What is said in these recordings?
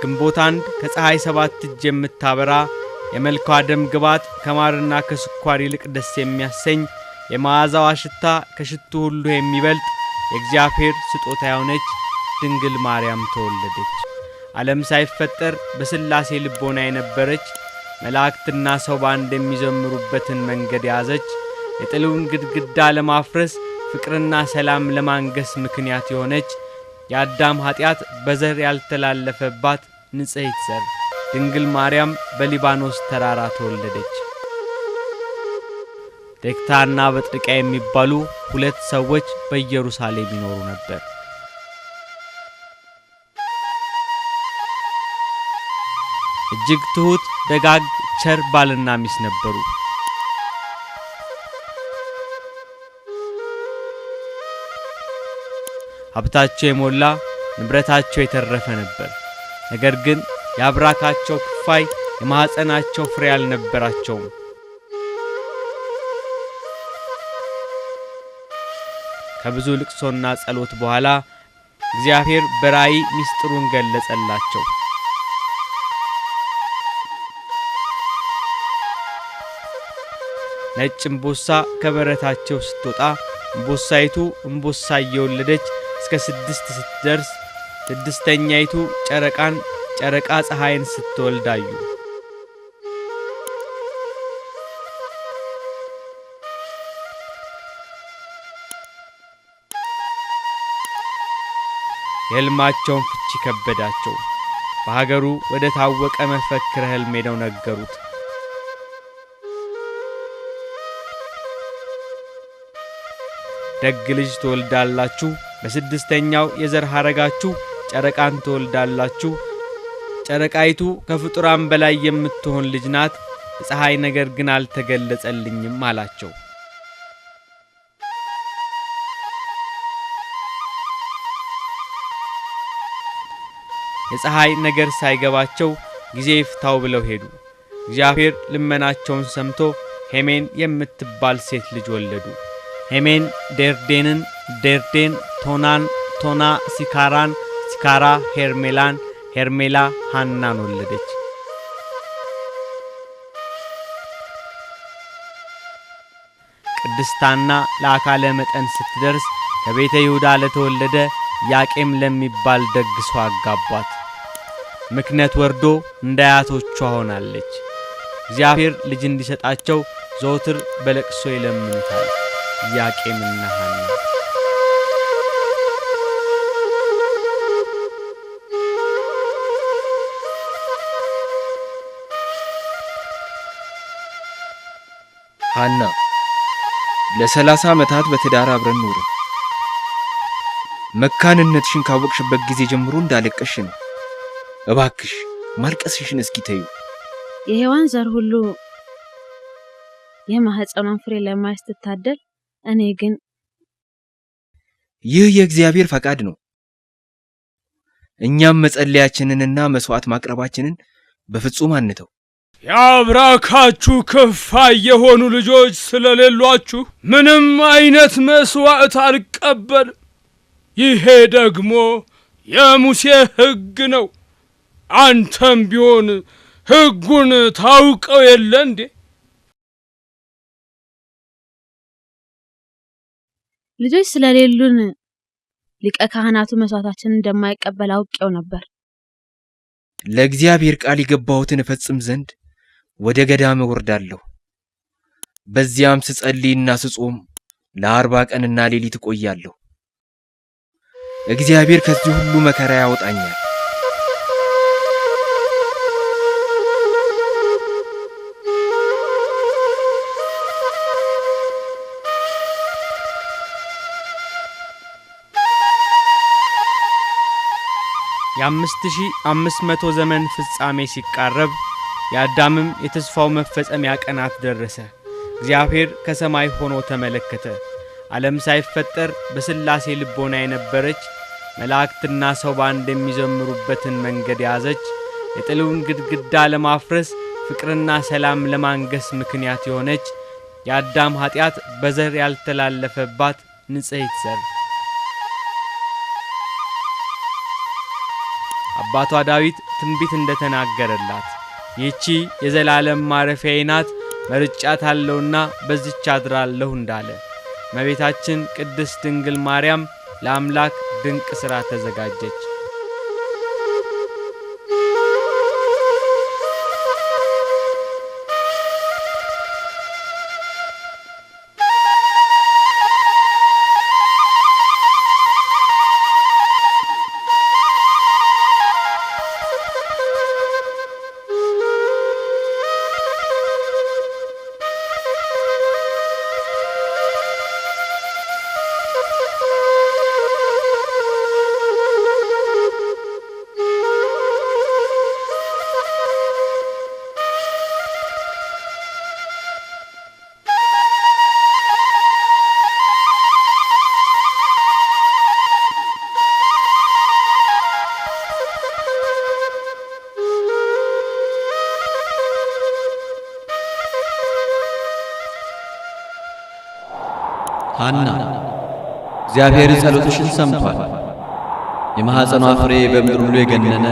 ግንቦት 1 ከፀሐይ 7 እጅ የምታበራ የመልኳ ደም ግባት ከማርና ከስኳር ይልቅ ደስ የሚያሰኝ የመዓዛዋ ሽታ ከሽቱ ሁሉ የሚበልጥ የእግዚአብሔር ስጦታ የሆነች ድንግል ማርያም ተወለደች። ዓለም ሳይፈጠር በሥላሴ ልቦና የነበረች መላእክትና ሰው ባንድ የሚዘምሩበትን መንገድ ያዘች። የጥሉን ግድግዳ ለማፍረስ ፍቅርና ሰላም ለማንገስ ምክንያት የሆነች የአዳም ኃጢአት በዘር ያልተላለፈባት ንጽሕት ዘር ድንግል ማርያም በሊባኖስ ተራራ ተወለደች። ቴክታና በጥርቃ የሚባሉ ሁለት ሰዎች በኢየሩሳሌም ይኖሩ ነበር። እጅግ ትሁት፣ ደጋግ፣ ቸር ባልና ሚስት ነበሩ። ሀብታቸው የሞላ ንብረታቸው የተረፈ ነበር። ነገር ግን የአብራካቸው ክፋይ የማህፀናቸው ፍሬ አልነበራቸውም። ከብዙ ልቅሶና ጸሎት በኋላ እግዚአብሔር በራእይ ምስጢሩን ገለጸላቸው። ነጭ እምቦሳ ከበረታቸው ስትወጣ እምቦሳይቱ እምቦሳ እየወለደች እስከ 6 ስትደርስ ስድስተኛይቱ ጨረቃን ጨረቃ ፀሐይን ስትወልድ አዩ። የሕልማቸውን ፍቺ ከበዳቸው። በሀገሩ ወደ ታወቀ መፈክረ ሕልም ሄደው ነገሩት። ደግ ልጅ ትወልዳላችሁ፣ በስድስተኛው የዘር ሐረጋችሁ ጨረቃን ትወልዳላችሁ። ጨረቃይቱ ከፍጡራን በላይ የምትሆን ልጅ ናት፣ የፀሐይ ነገር ግን አልተገለጸልኝም አላቸው። የፀሐይ ነገር ሳይገባቸው ጊዜ ይፍታው ብለው ሄዱ። እግዚአብሔር ልመናቸውን ሰምቶ ሄሜን የምትባል ሴት ልጅ ወለዱ። ሄሜን ዴርዴንን፣ ዴርዴን ቶናን፣ ቶና ሲካራን፣ ሲካራ ሄርሜላን፣ ሄርሜላ ሃናን ወለደች። ቅድስት ሐና ለአካለ መጠን ስትደርስ ከቤተ ይሁዳ ለተወለደ ኢያቄም ለሚባል ደግ ሰው አጋቧት። ምክንያት ወርዶ እንደ አያቶቿ ሆናለች። እግዚአብሔር ልጅ እንዲሰጣቸው ዘወትር በለቅሶ ይለምኑታል ኢያቄምና ሐና። ሐና ለ30 ዓመታት በትዳር አብረን ኖርን። መካንነትሽን ካወቅሽበት ጊዜ ጀምሮ እንዳለቀሽ ነው። እባክሽ ማልቀስሽን እስኪ ተይው። የሔዋን ዘር ሁሉ የማህፀኗን ፍሬ ለማየት ስትታደል፣ እኔ ግን ይህ የእግዚአብሔር ፈቃድ ነው። እኛም መጸለያችንንና መስዋዕት ማቅረባችንን በፍጹም አንተው። የአብራካችሁ ክፋይ የሆኑ ልጆች ስለሌሏችሁ ምንም አይነት መስዋዕት አልቀበልም። ይሄ ደግሞ የሙሴ ሕግ ነው። አንተም ቢሆን ሕጉን ታውቀው የለ እንዴ? ልጆች ስለሌሉን ሊቀ ካህናቱ መስዋዕታችንን እንደማይቀበል አውቄው ነበር። ለእግዚአብሔር ቃል የገባሁትን እፈጽም ዘንድ ወደ ገዳም እወርዳለሁ። በዚያም ስጸልይና ስጾም ለ40 ቀንና ሌሊት እቆያለሁ። እግዚአብሔር ከዚህ ሁሉ መከራ ያወጣኛል። የ5500 ዘመን ፍጻሜ ሲቃረብ የአዳምም የተስፋው መፈጸሚያ ቀናት ደረሰ። እግዚአብሔር ከሰማይ ሆኖ ተመለከተ። ዓለም ሳይፈጠር በሥላሴ ልቦና የነበረች መላእክትና ሰው ባንድ የሚዘምሩበትን መንገድ ያዘች። የጥሉን ግድግዳ ለማፍረስ ፍቅርና ሰላም ለማንገስ ምክንያት የሆነች የአዳም ኃጢአት በዘር ያልተላለፈባት ንጽሕት ዘር። አባቷ ዳዊት ትንቢት እንደተናገረላት ይህቺ የዘላለም ማረፊያዬ ናት መርጫታለሁና በዚች አድራለሁ እንዳለ እመቤታችን ቅድስት ድንግል ማርያም ለአምላክ ድንቅ ሥራ ተዘጋጀች። ሐና፣ እግዚአብሔር ጸሎትሽን ሰምቷል። የማኅፀኗ ፍሬ በምድር ሁሉ የገነነ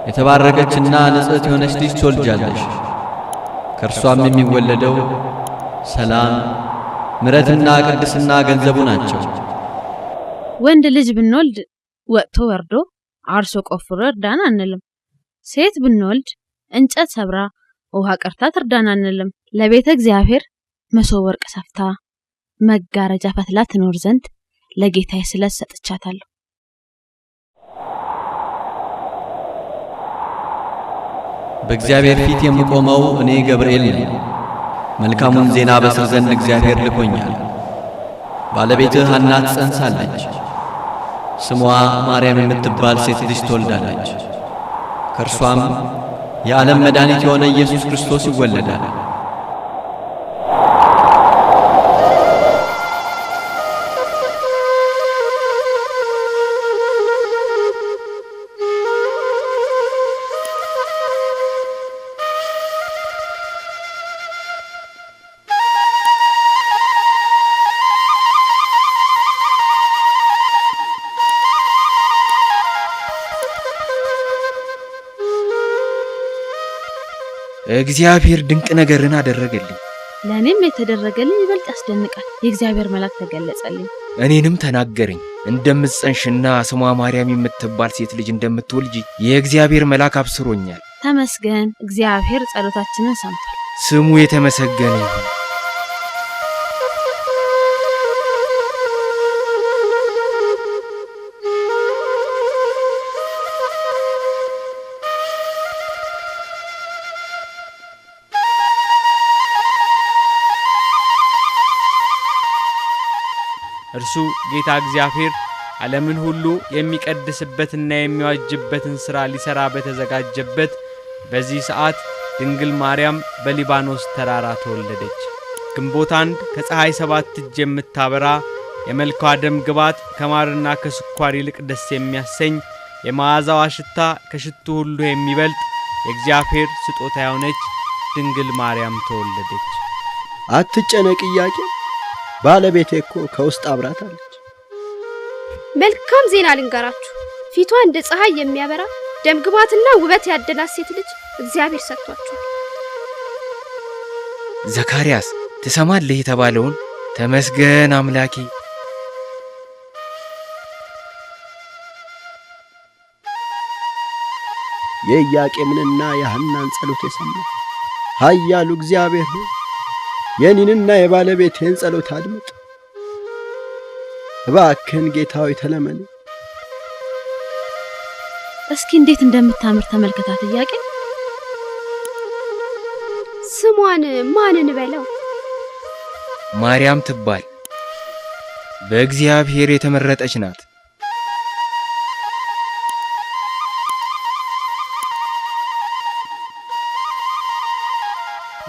የተባረከችና ንጽሕት የሆነች ልጅ ትወልጃለሽ። ከእርሷም የሚወለደው ሰላም፣ ምሕረትና ቅድስና ገንዘቡ ናቸው። ወንድ ልጅ ብንወልድ ወጥቶ ወርዶ አርሶ ቆፍሮ እርዳን አንልም። ሴት ብንወልድ እንጨት ሰብራ ውሃ ቀርታ ትርዳን አንልም። ለቤተ እግዚአብሔር መሶብ ወርቅ ሰፍታ መጋረጃ ፈትላ ትኖር ዘንድ ለጌታዬ ስለት ሰጥቻታለሁ። በእግዚአብሔር ፊት የምቆመው እኔ ገብርኤል ነኝ። መልካሙን ዜና በስር ዘንድ እግዚአብሔር ልኮኛል። ባለቤትህ ሐና ትጸንሳለች፣ ስሟ ማርያም የምትባል ሴት ልጅ ትወልዳለች። ከእርሷም የዓለም መድኃኒት የሆነ ኢየሱስ ክርስቶስ ይወለዳል። እግዚአብሔር ድንቅ ነገርን አደረገልኝ። ለእኔም የተደረገልኝ ይበልጥ ያስደንቃል። የእግዚአብሔር መልአክ ተገለጸልኝ፣ እኔንም ተናገረኝ። እንደምትጸንሽና ስሟ ማርያም የምትባል ሴት ልጅ እንደምትወልጂ የእግዚአብሔር መልአክ አብስሮኛል። ተመስገን፣ እግዚአብሔር ጸሎታችንን ሰምቷል። ስሙ የተመሰገነ ይሁን። እርሱ ጌታ እግዚአብሔር ዓለምን ሁሉ የሚቀድስበትና የሚዋጅበትን ሥራ ሊሠራ በተዘጋጀበት በዚህ ሰዓት ድንግል ማርያም በሊባኖስ ተራራ ተወለደች። ግንቦት 1 ከፀሐይ 7 እጅ የምታበራ የመልኳ ደም ግባት ከማርና ከስኳር ይልቅ ደስ የሚያሰኝ የመዓዛዋ ሽታ ከሽቱ ሁሉ የሚበልጥ የእግዚአብሔር ስጦታ የሆነች ድንግል ማርያም ተወለደች። አትጨነቅ ኢያቄም፣ ባለቤቴ እኮ ከውስጥ አብራታለች። መልካም ዜና ልንገራችሁ። ፊቷ እንደ ፀሐይ የሚያበራ ደምግባትና ውበት ያደላት ሴት ልጅ እግዚአብሔር ሰጥቷቸዋል። ዘካርያስ ትሰማለህ የተባለውን ተመስገን አምላኬ። የኢያቄምንና የሐናን ጸሎት የሰማ ኃያሉ እግዚአብሔር ሆይ የኔንና የባለቤቴን ጸሎት አድምጥ። እባክህን ጌታ ሆይ ተለመን። እስኪ እንዴት እንደምታምር ተመልከታት ኢያቄም። ስሟን ማን እንበለው? ማርያም ትባል፣ በእግዚአብሔር የተመረጠች ናት።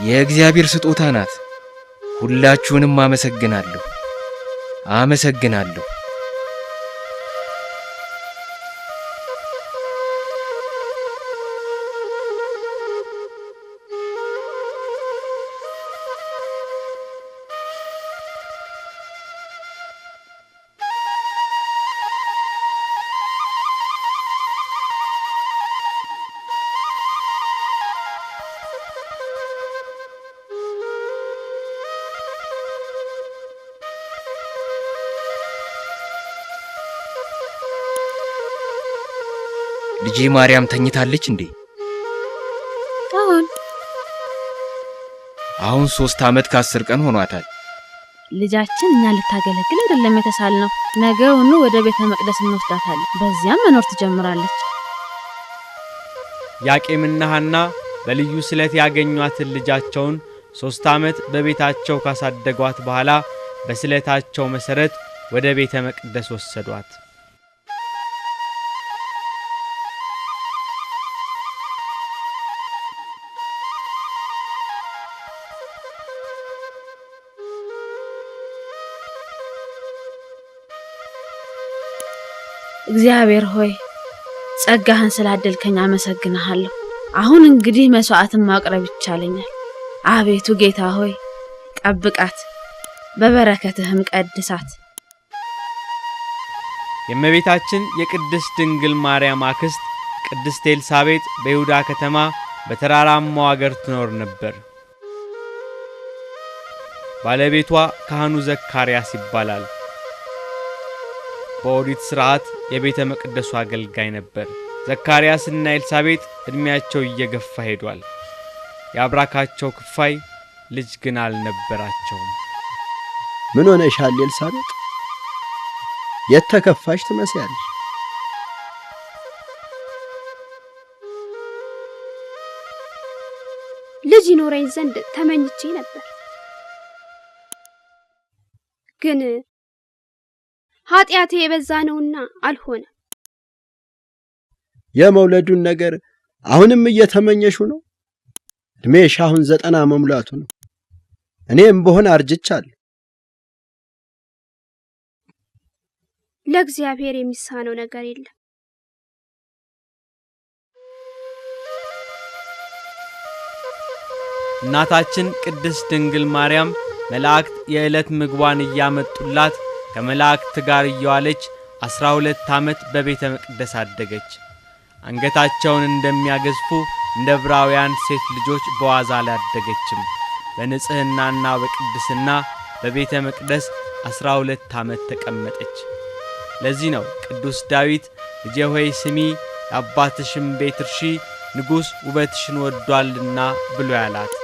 የእግዚአብሔር ስጦታ ናት። ሁላችሁንም አመሰግናለሁ፣ አመሰግናለሁ። ልጄ ማርያም ተኝታለች እንዴ? አሁን አሁን 3 ዓመት ከ10 ቀን ሆኗታል። ልጃችን እኛ ልታገለግል አይደለም የተሳልነው። ነገውኑ ወደ ቤተ መቅደስ እንወስዳታለን። በዚያም መኖር ትጀምራለች። ኢያቄምና ሐና በልዩ ስለት ያገኟትን ልጃቸውን 3 ዓመት በቤታቸው ካሳደጓት በኋላ በስለታቸው መሰረት ወደ ቤተ መቅደስ ወሰዷት። እግዚአብሔር ሆይ ጸጋህን ስላደልከኝ አመሰግንሃለሁ። አሁን እንግዲህ መስዋዕትን ማቅረብ ይቻለኛል። አቤቱ ጌታ ሆይ ጠብቃት፣ በበረከትህም ቀድሳት። የእመቤታችን የቅድስት ድንግል ማርያም አክስት ቅድስት ኤልሳቤጥ በይሁዳ ከተማ በተራራማው አገር ትኖር ነበር። ባለቤቷ ካህኑ ዘካርያስ ይባላል። በኦሪት ሥርዓት የቤተ መቅደሱ አገልጋይ ነበር። ዘካርያስና ኤልሳቤጥ እድሜያቸው እየገፋ ሄዷል። የአብራካቸው ክፋይ ልጅ ግን አልነበራቸውም። ምን ሆነሻል ኤልሳቤጥ? የተከፋሽ ትመስያለሽ። ልጅ ይኖረኝ ዘንድ ተመኝቼ ነበር፣ ግን ኃጢአቴ የበዛ ነውና አልሆነ። የመውለዱን ነገር አሁንም እየተመኘሽው ነው? እድሜሽ አሁን 90 መሙላቱ ነው። እኔም በሆነ አርጅቻለሁ። ለእግዚአብሔር የሚሳነው ነገር የለም። እናታችን ቅድስት ድንግል ማርያም መላእክት የዕለት ምግቧን እያመጡላት ከመላእክት ጋር እየዋለች 12 ዓመት በቤተ መቅደስ አደገች። አንገታቸውን እንደሚያገዝፉ እንደ ዕብራውያን ሴት ልጆች በዋዛ አላደገችም። በንጽህናና በቅድስና በቤተ መቅደስ 12 ዓመት ተቀመጠች። ለዚህ ነው ቅዱስ ዳዊት ልጄ ሆይ ስሚ፣ የአባትሽን ቤት እርሺ፣ ንጉሥ ውበትሽን ወዷልና ብሎ ያላት።